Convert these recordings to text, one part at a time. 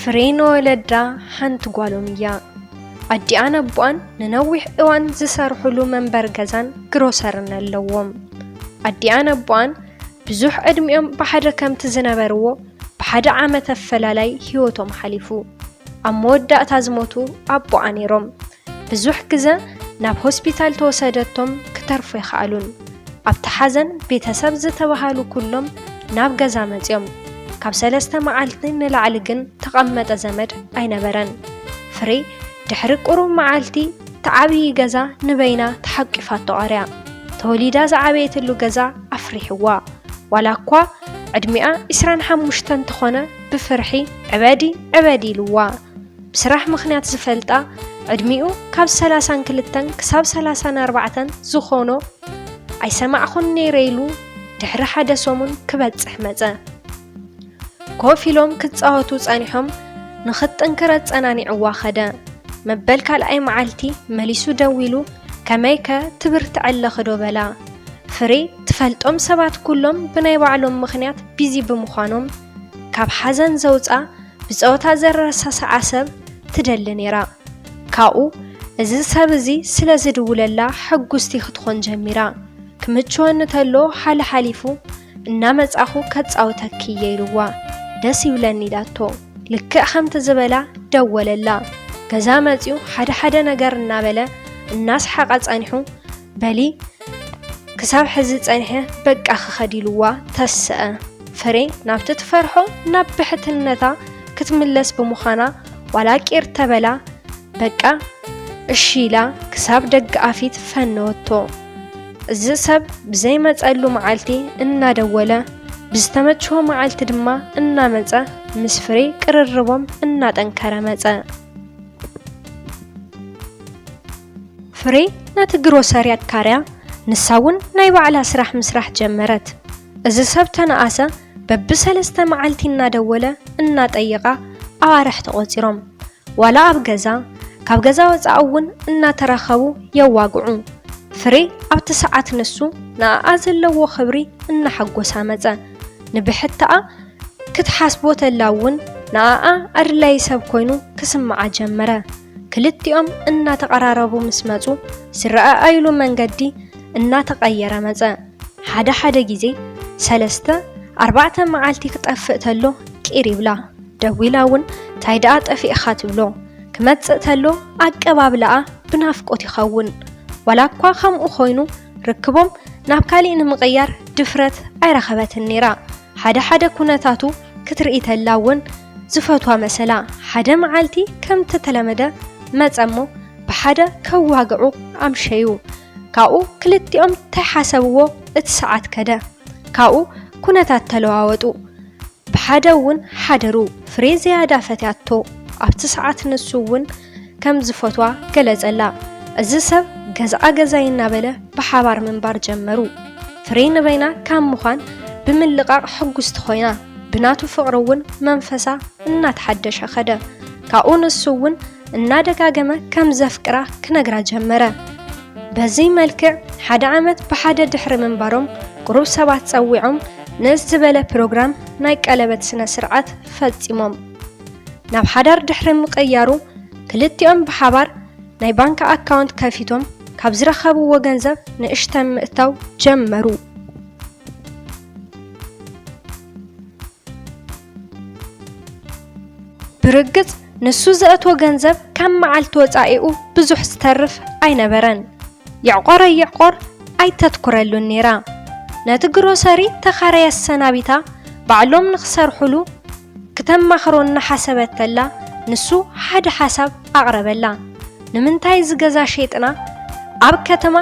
ፍሬ ንወለዳ ሓንቲ ጓሎም እያ። ኣዲኣን ኣቦኣን ንነዊሕ እዋን ዝሰርሑሉ መንበር ገዛን ግሮሰርን ኣለዎም። ኣዲኣን ኣቦኣን ብዙሕ ዕድሚኦም ብሓደ ከምቲ ዝነበርዎ ብሓደ ዓመት ኣፈላላይ ህይወቶም ሓሊፉ። ኣብ መወዳእታ ዝሞቱ ኣቦኣ ነይሮም። ብዙሕ ግዘ ናብ ሆስፒታል ተወሰደቶም ክተርፉ ይኸኣሉን። ኣብቲ ሓዘን ቤተሰብ ዝተባሃሉ ኩሎም ናብ ገዛ መፅዮም። ካብ ሰለስተ መዓልቲ ንላዕሊ ግን ተቐመጠ ዘመድ ኣይነበረን። ፍሬ ድሕሪ ቁሩብ መዓልቲ እቲ ዓብዪ ገዛ ንበይና ተሓቂፋቶ ቀርያ። ተወሊዳ ዝዓበየትሉ ገዛ ኣፍሪሕዋ። ዋላ እኳ ዕድሚኣ ዒስራን ሓሙሽተን እንተኾነ ብፍርሒ ዕበዲ ዕበዲ ኢልዋ። ብስራሕ ምኽንያት ዝፈልጣ ዕድሚኡ ካብ ሰላሳን ክልተን ክሳብ ሰላሳን ኣርባዕተን ዝኾኖ ኣይሰማዕኹን ነይረ ኢሉ ድሕሪ ሓደ ሰሙን ክበጽሕ መጸ። ኮፍ ኢሎም ክጻወቱ ጸኒሖም ንኽትጥንክር ኣጸናኒዕዋ ኸደ። መበል ካልኣይ መዓልቲ መሊሱ ደዊሉ ከመይከ ትብርትዐለኺ ዶ በላ። ፍሬ ትፈልጦም ሰባት ኩሎም ብናይ ባዕሎም ምኽንያት ቢዚ ብምዃኖም ካብ ሓዘን ዘውጻ ብጸወታ ዘረሳስዓ ሰብ ትደሊ ነይራ። ካብኡ እዚ ሰብ እዚ ስለ ዝድውለላ ሕጉስቲ ክትኾን ጀሚራ። ክምችወኒ ተሎ ሓለሓሊፉ እናመጻኹ ከጻውተኪ እየ ኢልዋ። ደስ ይብለኒ ኢላቶ። ልክዕ ከምቲ ዝበላ ደወለላ። ገዛ መጺኡ ሓደ ሓደ ነገር እናበለ እናስሓቐ ጸኒሑ በሊ ክሳብ ሕዚ ጸኒሐ በቃ ክኸድ ኢልዋ ተሰአ። ፍሬ ናብቲ ትፈርሖ ናብ ብሕትነታ ክትምለስ ብምዃና ዋላ ቂር ተበላ በቃ እሺ ኢላ ክሳብ ደገኣፊት ፈነወቶ። እዚ ሰብ ብዘይመጸሉ መዓልቲ እናደወለ ብዝተመቸዎ መዓልቲ ድማ እናመጸ ምስ ፍሬ ቅርርቦም እናጠንከረ መጸ። ፍሬ ነቲ ግሮሰሪ ኣካርያ ንሳ እውን ናይ ባዕላ ስራሕ ምስራሕ ጀመረት። እዚ ሰብ ተነኣሰ በብሰለስተ መዓልቲ እናደወለ እናጠየቓ ኣዋርሕ ተቖጺሮም። ዋላ ኣብ ገዛ ካብ ገዛ ወፃእ እውን እናተራኸቡ የዋግዑ። ፍሬ ኣብቲ ሰዓት ንሱ ንኣኣ ዘለዎ ክብሪ እናሓጎሳ መፀ። ንብሕትኣ ክትሓስቦ ተላ እውን ንኣኣ ኣድላዪ ሰብ ኮይኑ ክስምዓ ጀመረ። ክልቲኦም እናተቐራረቡ ምስ መፁ ዝረኣኣይሉ መንገዲ እናተቐየረ መፀ። ሓደ ሓደ ግዜ ሰለስተ ኣርባዕተ መዓልቲ ክጠፍእ ተሎ ቂር ይብላ። ደዊላ እውን ታይ ደኣ ጠፊእኻ ትብሎ። ክመፅእ ተሎ ኣቀባብላኣ ብናፍቆት ይኸውን። ዋላ እኳ ከምኡ ኮይኑ ርክቦም ናብ ካሊእ ንምቕያር ድፍረት ኣይረኸበትን ነይራ። ሓደ ሓደ ኩነታቱ ክትርኢ ተላ እውን ዝፈትዋ መሰላ። ሓደ መዓልቲ ከም ተተለመደ መጸ እሞ ብሓደ ከዋግዑ ኣምሸዩ። ካብኡ ክልቲኦም ተሓሰብዎ እቲ ሰዓት ከደ። ካብኡ ኩነታት ተለዋወጡ። ብሓደ እውን ሓደሩ። ፍሬ ዝያዳ ፈትያቶ ኣብቲ ሰዓት ንሱ እውን ከም ዝፈትዋ ገለጸላ። እዚ ሰብ ገዝኣ ገዛይ እናበለ ብሓባር ምንባር ጀመሩ። ፍሬ ንበይና ካብ ምዃን ብምልቓቕ ሕጉስቲ ኮይና። ብናቱ ፍቕሪ እውን መንፈሳ እናተሓደሸ ኸደ። ካብኡ ንሱ እውን እናደጋገመ ከም ዘፍቅራ ክነግራ ጀመረ። በዚ መልክዕ ሓደ ዓመት ብሓደ ድሕሪ ምንባሮም ቁሩብ ሰባት ጸዊዖም ንእስ ዝበለ ፕሮግራም ናይ ቀለበት ስነ ስርዓት ፈጺሞም። ናብ ሓዳር ድሕሪ ምቕያሩ ክልቲኦም ብሓባር ናይ ባንክ ኣካውንት ከፊቶም ካብ ዝረኸብዎ ገንዘብ ንእሽተን ምእታው ጀመሩ። ብርግጽ ንሱ ዘእትዎ ገንዘብ ካብ መዓልቲ ወጻኢኡ ብዙሕ ዝተርፍ ኣይነበረን። ይዕቆር ኣይዕቆር ኣይተትኩረሉን ነይራ። ነቲ ግሮሰሪ ተኻረየ ኣሰናቢታ ባዕሎም ንኽሰርሑሉ ክተማኽሮ እናሓሰበት ተላ ንሱ ሓደ ሓሳብ ኣቕረበላ። ንምንታይ እዚ ገዛ ሸይጥና ኣብ ከተማ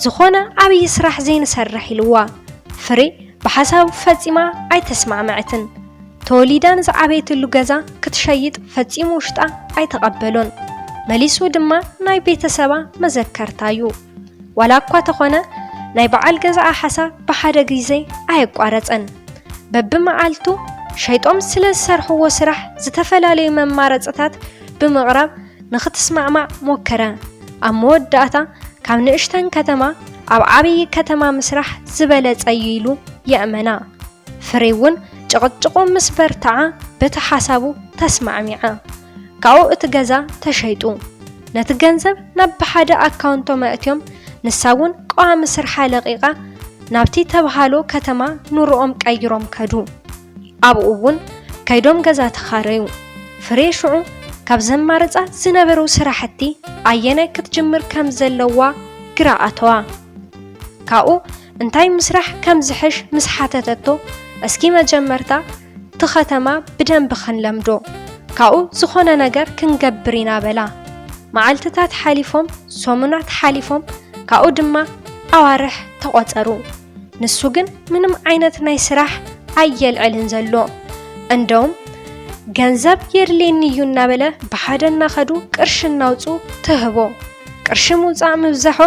ዝኾነ ዓብዪ ስራሕ ዘይንሰርሕ ኢልዋ። ፍሬ ብሓሳቡ ፈጺማ ኣይተስማዕመዐትን። ተወሊዳ ንዝዓበየትሉ ገዛ ክትሸይጥ ፈጺሙ ውሽጣ ኣይተቐበሎን። መሊሱ ድማ ናይ ቤተሰባ መዘከርታ እዩ። ዋላ እኳ ተኾነ ናይ በዓል ገዛኣ ሓሳብ ብሓደ ግዜ ኣየቋረጸን። በብመዓልቱ ሸይጦም ስለ ዝሰርሕዎ ስራሕ ዝተፈላለዩ መማረጽታት ብምቕራብ ንኽትስማዕማዕ ሞከረ። ኣብ መወዳእታ ካብ ንእሽተን ከተማ ኣብ ዓብዪ ከተማ ምስራሕ ዝበለጸ እዩ ኢሉ የእመና። ፍሬ እውን ጭቕጭቑ ምስ በርትዓ በቲ ሓሳቡ ተስማዕሚዓ። ካብኡ እቲ ገዛ ተሸይጡ። ነቲ ገንዘብ ናብ ብሓደ ኣካውንቶም ኣእትዮም፣ ንሳ እውን ቀዋሚ ስርሓ ለቒቓ ናብቲ ተብሃሎ ከተማ ኑሮኦም ቀይሮም ከዱ። ኣብኡ እውን ከይዶም ገዛ ተኻረዩ። ፍሬ ሽዑ ካብ ዘማርጻ ዝነበሩ ስራሕቲ ኣየናይ ክትጅምር ከም ዘለዋ ግራ ኣተዋ። ካብኡ እንታይ ምስራሕ ከም ዝሕሽ ምስ ሓተተቶ፣ እስኪ መጀመርታ እቲ ኸተማ ብደንቢ ክንለምዶ፣ ካብኡ ዝኾነ ነገር ክንገብር ኢና በላ። መዓልትታት ሓሊፎም፣ ሰሙናት ሓሊፎም፣ ካብኡ ድማ ኣዋርሕ ተቖጸሩ። ንሱ ግን ምንም ዓይነት ናይ ስራሕ ኣየልዕልን ዘሎ። እንደውም ገንዘብ የድልየኒ እዩ እናበለ ብሓደ እናኸዱ ቅርሺ እናውፁ ትህቦ። ቅርሺ ምውፃእ ምብዛሖ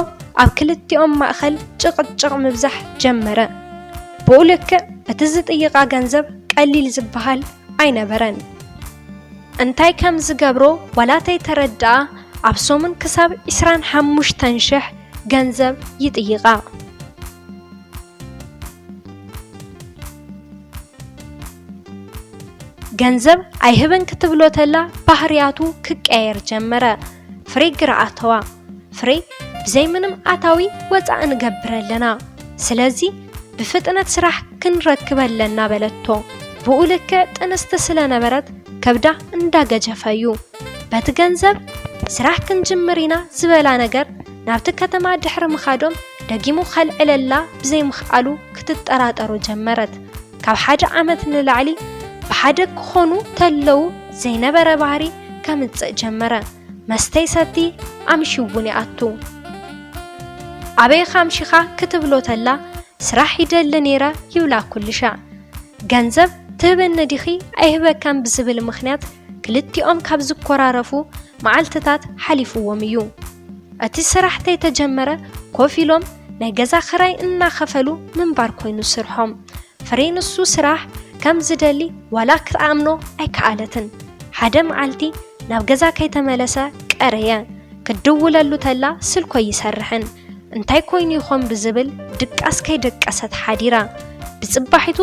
ኣብ ክልቲኦም ማእኸል ጭቕጭቕ ምብዛሕ ጀመረ። ብኡ ልክዕ እቲ ዝጥይቓ ገንዘብ ቀሊል ዝበሃል ኣይነበረን። እንታይ ከም ዝገብሮ ዋላ ተይተረድኣ ኣብ ሰሙን ክሳብ ዕስራን ሓሙሽተን ሽሕ ገንዘብ ይጥይቓ። ገንዘብ ኣይህብን ክትብሎ ተላ ባህርያቱ ክቀየር ጀመረ። ፍሬ ግራ ኣተዋ። ፍሬ ብዘይ ምንም ኣታዊ ወፃኢ ንገብር ኣለና፣ ስለዚ ብፍጥነት ስራሕ ክንረክብ ኣለና በለቶ። ብኡ ልክዕ ጥንስቲ ስለነበረት ከብዳ እንዳገጀፈ እዩ። በቲ ገንዘብ ስራሕ ክንጅምር ኢና ዝበላ ነገር ናብቲ ከተማ ድሕሪ ምኻዶም ደጊሙ ከልዕለላ ብዘይምኽኣሉ ክትጠራጠሮ ጀመረት። ካብ ሓደ ዓመት ንላዕሊ ብሓደ ክኾኑ ተለዉ ዘይነበረ ባህሪ ከምጽእ ጀመረ። መስተ ይሰቲ፣ ኣምሽዩ እውን ይኣቱ። ኣበይ ኢኻ ኣምሺኻ ክትብሎ ተላ ስራሕ ይደሊ ነይረ ይብላ ኩሉ ሻዕ። ገንዘብ ትህበኒ ዲኺ ኣይህበካን ብዝብል ምኽንያት ክልቲኦም ካብ ዝኮራረፉ መዓልትታት ሓሊፍዎም እዩ። እቲ ስራሕ ተይተጀመረ ኮፍ ኢሎም ናይ ገዛ ክራይ እናኸፈሉ ምንባር ኮይኑ ስርሖም። ፍሬ ንሱ ስራሕ ከም ዝደሊ ዋላ ክትኣምኖ ኣይከኣለትን። ሓደ መዓልቲ ናብ ገዛ ከይተመለሰ ቀረየ። ክትድውለሉ ተላ ስልኮ ይሰርሕን እንታይ ኮይኑ ይኾን ብዝብል ድቃስ ከይደቀሰት ሓዲራ። ብጽባሒቱ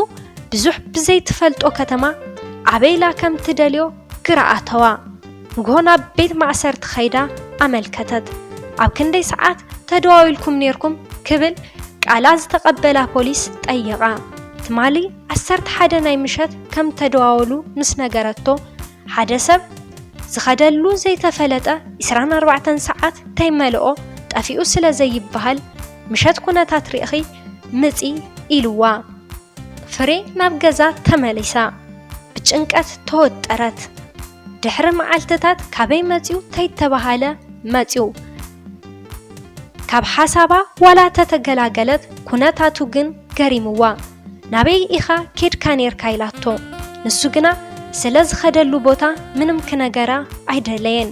ብዙሕ ብዘይትፈልጦ ከተማ ኣበይላ ከም ትደልዮ ግራ ኣተዋ። ንግሆ ናብ ቤት ማእሰርቲ ከይዳ ኣመልከተት። ኣብ ክንደይ ሰዓት ተደዋዊልኩም ነይርኩም ክብል ቃላ ዝተቐበላ ፖሊስ ጠየቓ። ትማሊ ዓሰርተ ሓደ ናይ ምሸት ከም ተደዋወሉ ምስ ነገረቶ፣ ሓደ ሰብ ዝኸደሉ ዘይተፈለጠ ዕስራን ኣርባዕተን ሰዓት ተይመልኦ ጠፊኡ ስለ ዘይበሃል፣ ምሸት ኩነታት ርኢኺ ምጺ ኢልዋ። ፍሬ ናብ ገዛ ተመሊሳ ብጭንቀት ተወጠረት። ድሕሪ መዓልትታት ካበይ መጺኡ ተይተባሃለ መጺኡ። ካብ ሓሳባ ዋላ ተተገላገለት፣ ኩነታቱ ግን ገሪምዋ። ናበይ ኢኻ ኬድካ ኔርካ ኢላቶ። ንሱ ግና ስለ ዝኸደሉ ቦታ ምንም ክነገራ ኣይደለየን።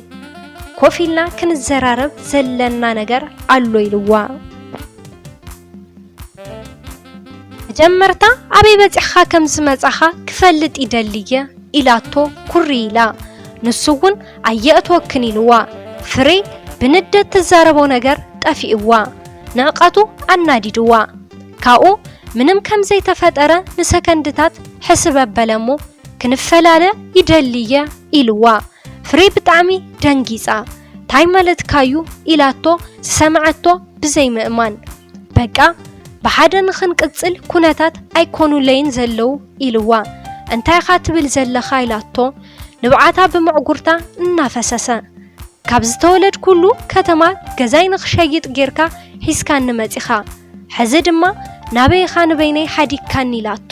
ኮፍ ኢልና ክንዘራረብ ዘለና ነገር ኣሎ ኢልዋ። መጀመርታ ኣበይ በጺሕኻ ከም ዝመጻኻ ክፈልጥ ይደሊ እየ ኢላቶ ኩሪ ኢላ። ንሱ እውን ኣየእትወክን ኢልዋ። ፍሬ ብንደት ትዛረቦ ነገር ጠፊእዋ። ንዕቐቱ ኣናዲድዋ። ካብኡ ምንም ከም ዘይተፈጠረ ንሰከንድታት ሕስብ ኣበለ እሞ ክንፈላለ ይደሊ እየ ኢልዋ። ፍሬ ብጣዕሚ ደንጊጻ። ታይ ማለትካዩ ኢላቶ ዝሰምዐቶ ብዘይ ምእማን። በቃ ብሓደ ንኽንቅጽል ኩነታት ኣይኮኑለይን ዘለዉ ኢልዋ። እንታይ ኢኻ ትብል ዘለኻ ኢላቶ ንብዓታ ብምዕጉርታ እናፈሰሰ። ካብ ዝተወለድኩሉ ከተማ ገዛይ ንኽሸይጥ ጌርካ ሒዝካኒ መጺኻ። ሕዚ ድማ ናበይ ኢኻ ንበይነይ ሓዲግካኒ ኢላቶ።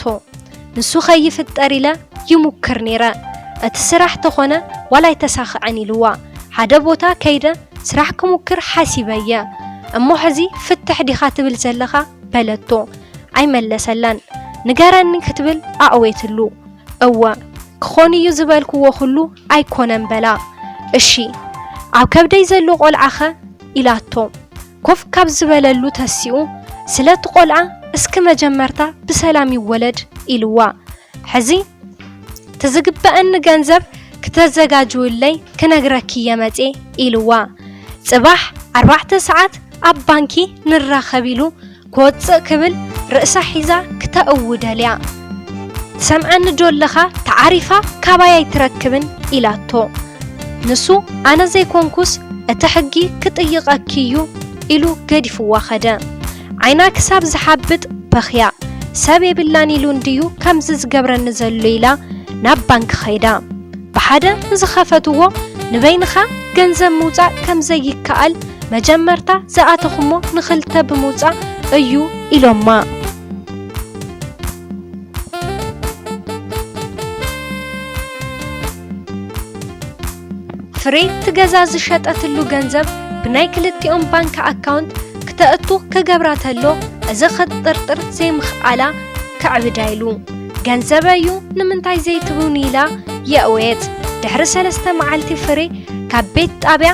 ንሱ ከይፍጠር ኢለ ይሙክር ኔረ። እቲ ስራሕ ተኾነ ዋላ ኣይተሳኽዐን ኢልዋ። ሓደ ቦታ ከይደ ስራሕ ክሙክር ሓሲበ እየ። እሞ ሕዚ ፍትሕ ዲኻ ትብል ዘለኻ በለቶ። ኣይመለሰላን። ንገረኒ ክትብል ኣእወየትሉ። እወ ክኾን እዩ ዝበልክዎ ኩሉ ኣይኮነን በላ። እሺ ኣብ ከብደይ ዘሎ ቆልዓኸ ኢላቶ። ኮፍ ካብ ዝበለሉ ተሲኡ ስለቲ ቆልዓ እስኪ መጀመርታ ብሰላም ይወለድ ኢልዋ። ሕዚ ትዝግበአኒ ገንዘብ ክተዘጋጅውለይ ክነግረኪ እየ መጼ ኢልዋ። ጽባሕ ኣርባዕተ ሰዓት ኣብ ባንኪ ንራኸብ ኢሉ ክወጽእ ክብል ርእሳ ሒዛ ክተእው ደልያ። እቲ ሰምዓኒ ዶ ኣለኻ፣ ተዓሪፋ ካባይ ኣይትረክብን ኢላቶ። ንሱ፣ ኣነ ዘይኮንኩስ እቲ ሕጊ ክጥይቐኪ እዩ ኢሉ ገዲፍዋ ኸደ። ዓይና ክሳብ ዝሓብጥ በኽያ። ሰብ የብላን ኢሉ እንድዩ ከምዚ ዝገብረኒ ዘሎ ኢላ ናብ ባንክ ኸይዳ። ብሓደ ዝኸፈትዎ ንበይንኻ ገንዘብ ምውጻእ ከም ዘይከኣል መጀመርታ ዝኣተኹሞ ንኽልተ ብምውጻእ እዩ ኢሎማ። ፍሬ እቲ ገዛ ዝሸጠትሉ ገንዘብ ብናይ ክልቲኦም ባንክ ኣካውንት ክተእቱ ክገብራ ተሎ፣ እዚ ክትጥርጥር ዘይምኽኣላ ከዕብዳ ኢሉ። ገንዘበ እዩ ንምንታይ ዘይትቡኒ ኢላ የእወየት። ድሕሪ ሰለስተ መዓልቲ ፍሬ ካብ ቤት ጣብያ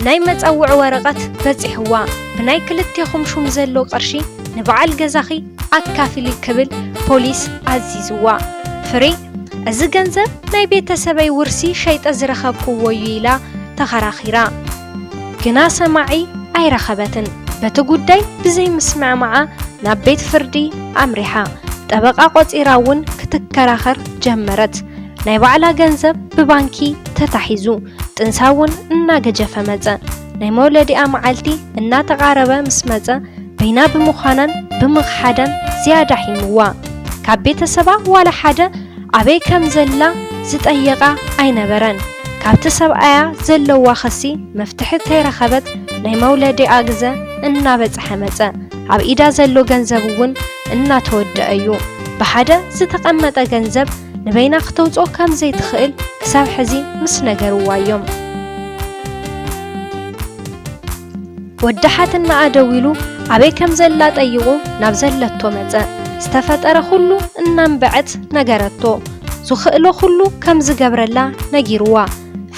ናይ መጸውዒ ወረቐት በጺሕዋ። ብናይ ክልቴኹም ሹም ዘሎ ቅርሺ ንበዓል ገዛኺ ኣካፍሊ ክብል ፖሊስ ኣዚዝዋ። ፍሬ፣ እዚ ገንዘብ ናይ ቤተሰበይ ውርሲ ሸይጠ ዝረኸብክዎ እዩ ኢላ ተኸራኺራ። ግና ሰማዒ ኣይረኸበትን። በቲ ጉዳይ ብዘይምስምዕማዓ ናብ ቤት ፍርዲ ኣምሪሓ። ጠበቓ ቆጺራ እውን ክትከራኸር ጀመረት። ናይ ባዕላ ገንዘብ ብባንኪ ተታሒዙ፣ ጥንሳ እውን እናገጀፈ መጸ። ናይ መውለዲኣ መዓልቲ እናተቓረበ ምስ መጸ፣ በይና ብምዃናን ብምኽሓዳን ዝያዳ ሒምዋ። ካብ ቤተሰባ ዋላ ሓደ ኣበይ ከም ዘላ ዝጠየቓ ኣይነበረን። ካብቲ ሰብኣያ ዘለዋ ክሲ መፍትሒ ተይረኸበት ናይ መውለዲኣ ግዘ እናበጽሐ መጸ። ኣብ ኢዳ ዘሎ ገንዘብ እውን እናተወደአ እዩ። ብሓደ ዝተቐመጠ ገንዘብ ንበይና ክተውጽኦ ከም ዘይትኽእል ክሳብ ሕዚ ምስ ነገርዋ እዮም። ወዲ ሓትናኣ ደዊሉ ኣበይ ከም ዘላ ጠይቑ ናብ ዘለቶ መጸ። ዝተፈጠረ ኩሉ እናንበዐት ነገረቶ። ዝኽእሎ ኩሉ ከም ዝገብረላ ነጊርዋ።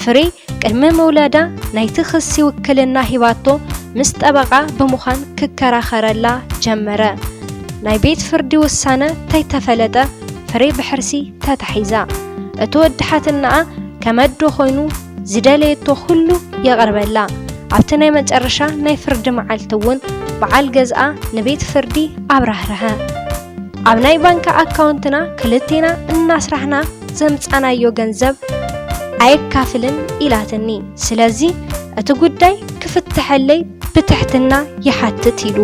ፍሬ ቅድሚ ምውላዳ ናይቲ ክሲ ውክልና ሂባቶ ምስ ጠበቓ ብምዃን ክከራኸረላ ጀመረ። ናይ ቤት ፍርዲ ውሳነ ተይተፈለጠ ፍሬ ብሕርሲ ተታሒዛ። እቲ ወዲ ሓትናኣ ከም ኣዶ ኮይኑ ዝደለየቶ ኩሉ የቕርበላ። ኣብቲ ናይ መጨረሻ ናይ ፍርዲ መዓልቲ እውን በዓል ገዝኣ ንቤት ፍርዲ ኣብራህርሀ። ኣብ ናይ ባንክ ኣካውንትና ክልቴና እናስራሕና ዘምጻናዮ ገንዘብ ኣየካፍልን ኢላትኒ። ስለዚ እቲ ጉዳይ ክፍትሐለይ ብትሕትና ይሓትት ኢሉ።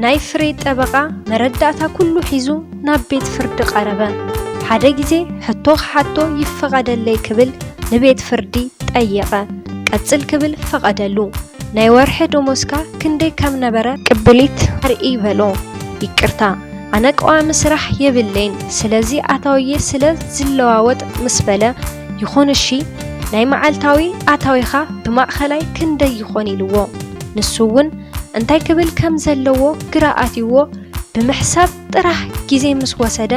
ናይ ፍሬ ጠበቓ መረዳእታ ኩሉ ሒዙ ናብ ቤት ፍርዲ ቀረበ። ሓደ ግዜ ሕቶ ክሓቶ ይፈቐደለይ ክብል ንቤት ፍርዲ ጠየቐ። ቀጽል ክብል ፈቐደሉ። ናይ ወርሒ ደሞዝካ ክንደይ ከም ነበረ ቅብሊት ኣርኢ በሎ። ይቅርታ፣ ኣነ ቀዋሚ ስራሕ የብለይን፣ ስለዚ ኣታውየ ስለ ዝለዋወጥ ምስ በለ፣ ይኹን እሺ፣ ናይ መዓልታዊ ኣታዊኻ ብማእኸላይ ክንደይ ይኾን ኢልዎ። ንሱ እውን እንታይ ክብል ከም ዘለዎ ግራ ኣትይዎ ብምሕሳብ ጥራሕ ግዜ ምስ ወሰደ፣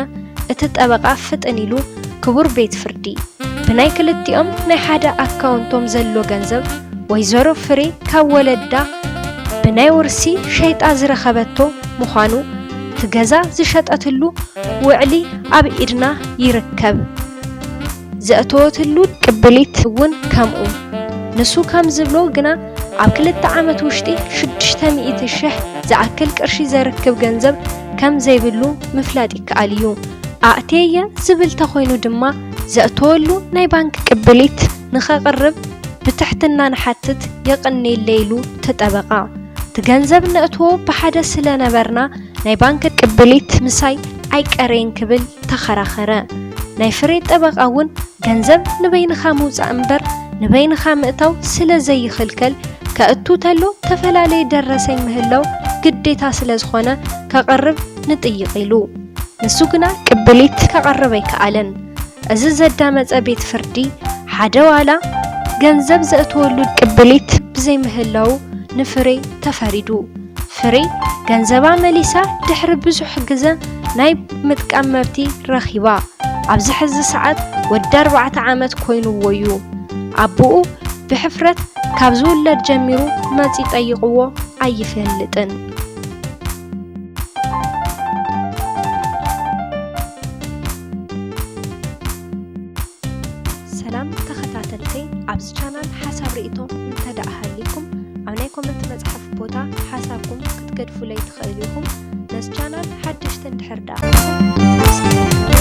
እቲ ጠበቓ ፍጥን ኢሉ፣ ክቡር ቤት ፍርዲ፣ ብናይ ክልቲኦም ናይ ሓደ ኣካውንቶም ዘሎ ገንዘብ ወይዘሮ ፍሬ ካብ ወለዳ ብናይ ውርሲ ሸይጣ ዝረኸበቶ ምዃኑ፣ እቲ ገዛ ዝሸጠትሉ ውዕሊ ኣብ ኢድና ይርከብ። ዘእተወትሉ ቅብሊት እውን ከምኡ። ንሱ ከም ዝብሎ ግና፣ ኣብ ክልተ ዓመት ውሽጢ ሽዱሽተ ሚእቲ ሽሕ ዝኣክል ቅርሺ ዘርክብ ገንዘብ ከም ዘይብሉ ምፍላጥ ይከኣል እዩ። ኣእትየየ ዝብል ተኾይኑ ድማ፣ ዘእተወሉ ናይ ባንክ ቅብሊት ንኸቕርብ ብትሕትና ንሓትት፣ የቐንየለይ ኢሉ እቲ ጠበቓ። እቲ ገንዘብ ነእትዎ ብሓደ ስለ ነበርና፣ ናይ ባንክ ቅብሊት ምሳይ ኣይቀረየን ክብል ተኸራኸረ። ናይ ፍሬ ጠበቓ እውን፣ ገንዘብ ንበይንኻ ምውጻእ እምበር ንበይንኻ ምእታው ስለ ዘይኽልከል፣ ከእቱ ተሎ ተፈላለየ ደረሰኝ ምህላው ግዴታ ስለ ዝኾነ፣ ከቕርብ ንጥይቕ ኢሉ። ንሱ ግና ቅብሊት ከቕርብ ኣይከኣለን። እዚ ዘዳመጸ ቤት ፍርዲ፣ ሓደ ዋላ ገንዘብ ዘእትወሉ ቅብሊት ብዘይምህላው ንፍሬ ተፈሪዱ። ፍሬ ገንዘባ መሊሳ ድሕሪ ብዙሕ ግዘ ናይ ምጥቃም መብቲ ረኺባ። ኣብዚ ሕዚ ሰዓት ወዲ ኣርባዕተ ዓመት ኮይንዎ እዩ። ኣቦኡ ብሕፍረት ካብ ዝውለድ ጀሚሩ መጺ ጠይቕዎ ኣይፈልጥን። ሰላም ተኸታተልቲ፣ ኣብዚ ቻናል ሓሳብ ርእይቶ እንተ ደኣ ሃልይኩም፣ ኣብ ናይ ኮመንት መጽሓፍ ቦታ ሓሳብኩም ክትገድፉለይ ትኽእሉ ኢኹም። ነዚ ቻናል ሓደሽቲ እንድሕር ደኣ ኮይንኩም፣ ሳብስክራይብ